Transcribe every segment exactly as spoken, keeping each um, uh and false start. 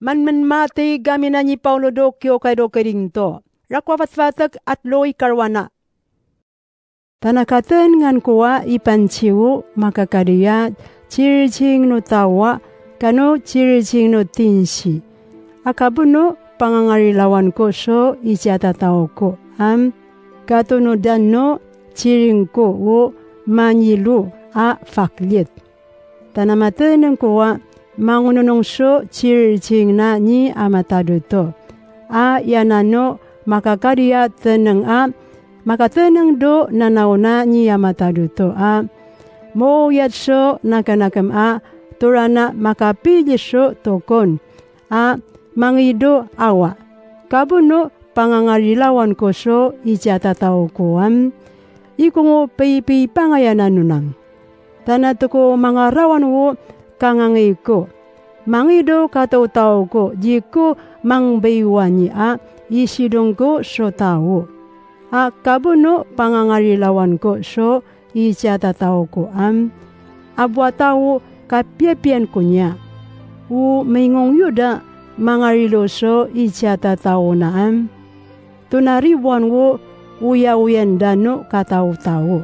Manmenmatig amin a ni Paulo Docio kay Docio Rinto. Rakuafatfatek at Loy Caruana. Ta nakaten ngan kua ipansiwo makakadiat, chirching no tawa, kano chirching no tinsi. Akabuno pangangarilawanko so iti a tataoko, am, kato no danno chiringko o manilo a faklit. Ta namatenengko a mangununongso chirchingna ni a mataduto, a yanano makakadi a teneng a makatenengdo nanawna ni a mataduto a mauyatso nakanakem a turana makapiliso tokon a mangido awa. Kabuno pangangarilawanko so iti a tataokoam, ikungo paypaypangayan a nunang. Ta natko mangarawanwo kangangayko. Mangido kataotawko, diko mangbaywani a isidongko so tao. A kabuno pangangarilawanko so iti a tataoko am, a buatawo kapiapian kunia. O maingongyoda mangariloso iti a tataona am, to naribuanwo uyawuyanda no kataotao.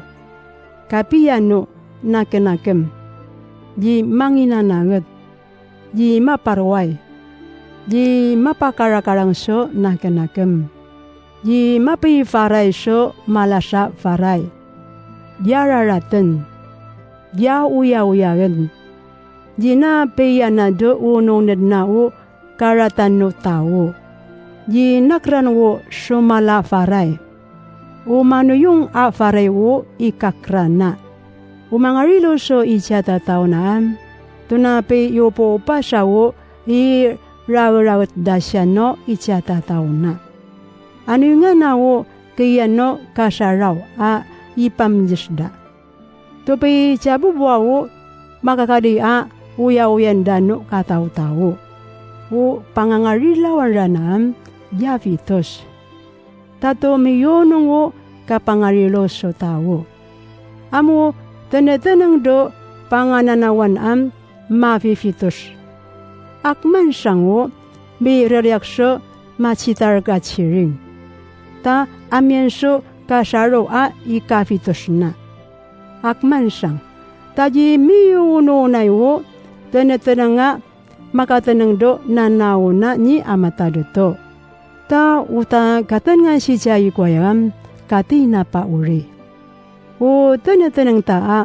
Kapiano nakenakem, di manginanaet, di maparuay, di mapakarakarangso nakenakem, di mapiparayso malasa paray, di araraten, di auyawyaen, di napiyanado unong nednao karatan no tao, di nakranwo sumala paray. O manuyong a paraywo ikakrana. O mangariloso iti a tataonaam, to napi iupupasawo i raerawetda siano iti a tataona. Ano nga nawo kayano kasaraw a ipamdesda. Tupi ti abubuawo makakadi a uyawuyanda no kataotao. O pangangarilawanranaam, diabetes. Tato miyonongo kapangarilos so tao. Amo tenetenengdo pangananawan am mafifitos. Akmansango, miririakso matsitarka chiring. Ta amianso kasaro a ikafitosna. Akmansang, ta di miunonaywo, teneteneng nga makatenengdo nanawna ni a mataduto. Ta uta katen nga sitiay kuayam, kati napauri. O tenetenengta a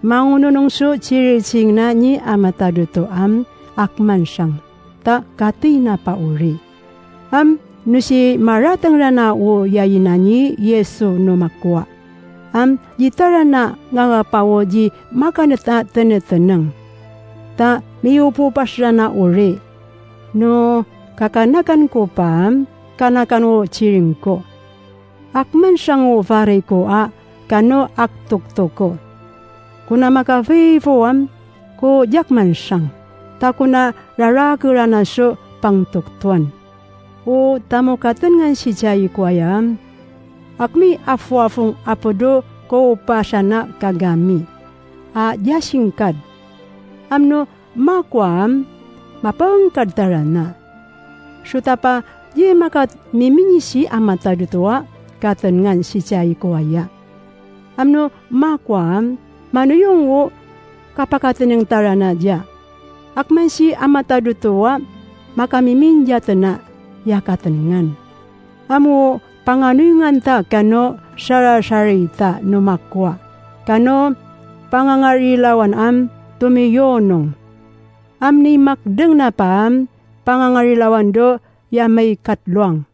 mangununongso chirchingna ni a mataduto am akmansang, ta kati napauri. Am, no si maratengrana o yayna ni Yesu no makua. Am, ditarana nga ngapawo di makanet a teneteneng. Ta miupupasrana uri. No kakanakanko pam, kanakanwo chiringko. Akmansango parayko a kano aktuktoko. Kuna makafayfoam, ko diak mansang, ta kuna rarakeranaso pangtuktuan. O ta mo katen nga sitiay kuayam, akmi afuafong a pudo ko upasana kagami, a dia singkad. Amno makuam, mapengkad tarana. Sutapa, di makat miminisi a matadutoa, katen ngan sitiay kuaya. Amno makuam, manuyongwo, kapakateneng tarana dia. Akmansi a matadutoa, makamimindiatena, ya katen ngan. Amo panganuynganta kano sarasarita no makua, kano pangangarilawan am tumiyonong. Am ni makdengna pam pangangarilawando ya maikatluang.